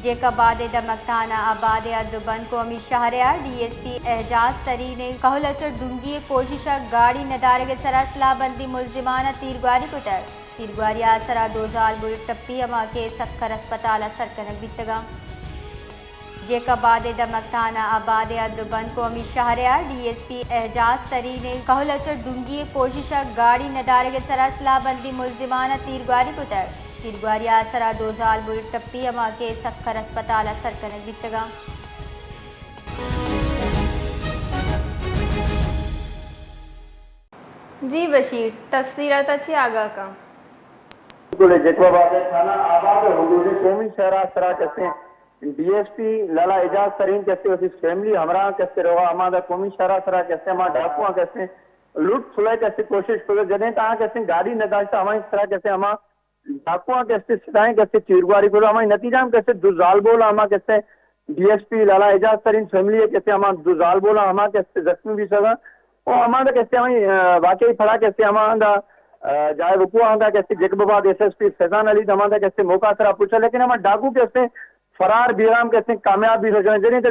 جیکب آباد ءِ دمگ تھانہ آباد ءِ حد ءُ بند قومی شھر ءِ ڈی ایس پی اعجاز ترین ءِ کہول ءَ چہ ڈونگی ءِ کوشش ءَ گاڑی ندارگ ءِ سرا سلاہ بندی ملزمان ءَ تیرگواری کتگ۔ تیرگواری ءِ آسرا دو زالبول ٹپی، ھما کہ سکھر اسپتال ءَ سر کنگ بیتگ اَنت۔ جیکب آباد ءِ دمگ تھانہ آباد ءِ حد ءُ بند قومی شھر ءِ ڈی ایس پی اعجاز ترین ءِ کہول ءَ چہ ڈونگی ءِ کوشش ءَ گاڑی ندارگ ءِ سرا سلاہ بندی ملزمان ءَ تیرگواری کتگ۔ تیرگواری ءِ آسرا دو زالبول ٹپی، ھما کہ سکھر اسپتال ءَ سر کنگ بیتگ اَنت۔ جی بشیر، تفصیلات ءَ چہ آگاہ کن۔ بلکل، جیکب آباد ءِ تھانہ آباد ءِ حدود ءَ قومی شھر ءِ سرا کسے ڈی ایس پی لالا اعجاز ترین کسے وتی فیملی ھمراہ کسے روگا ھمادا قومی شھر ءِ سرا کسے ھما ڈاکواں کسے لٹ سلے کسے کوشش کتگ، جنیں تاں کسے گاڑی نداشتہ، ھمائی سرا کسے ھما ڈاکواں کسے سدائیں کسے تیرگواری کتگ، ھمائی نتیجہ ھم کسے دو زالبول ھما کسے ڈی ایس پی لالا اعجاز ترین فیملی ءِ کسے ھما دو زالبول ھما کسے زخمی بیتگ اَنت۔ او ھمادا کسے ھمائی، آ، واقعی پڑا کسے ھمادا، آ، جائے وقوع ھمادا کسے جیکب آباد ایس ایس پی فیضان علی ھمادا کسے موقع سرا پوچھا، لیکن ھما ڈاکو کسے فرار بیگا ھم کسے کامیاب بیتگ۔ جنیں تہ،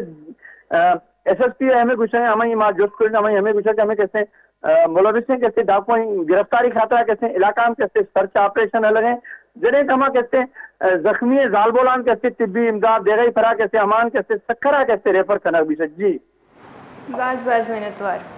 آ، ایس ایس پی ءَ ھمے گوشگ ءَ، ھمائی ما جست کت، ھمائی ھمے گوشگ ءَ کہ ھمے کسے، آ، ملوثیں کسے ڈاکوانی گرفتاری خاطرا کسے علاقہ ھم کسے سرچ آپریشن ءَ لگے، جنیں تہ ھما کسے، آ، زخمی زالبولاں کسے طبی امداد دیگ ءِ پڑا کسے ھماں کسے سکھرا کسے ریفر کنگ بیتگ۔ جی۔ باز باز منتوار۔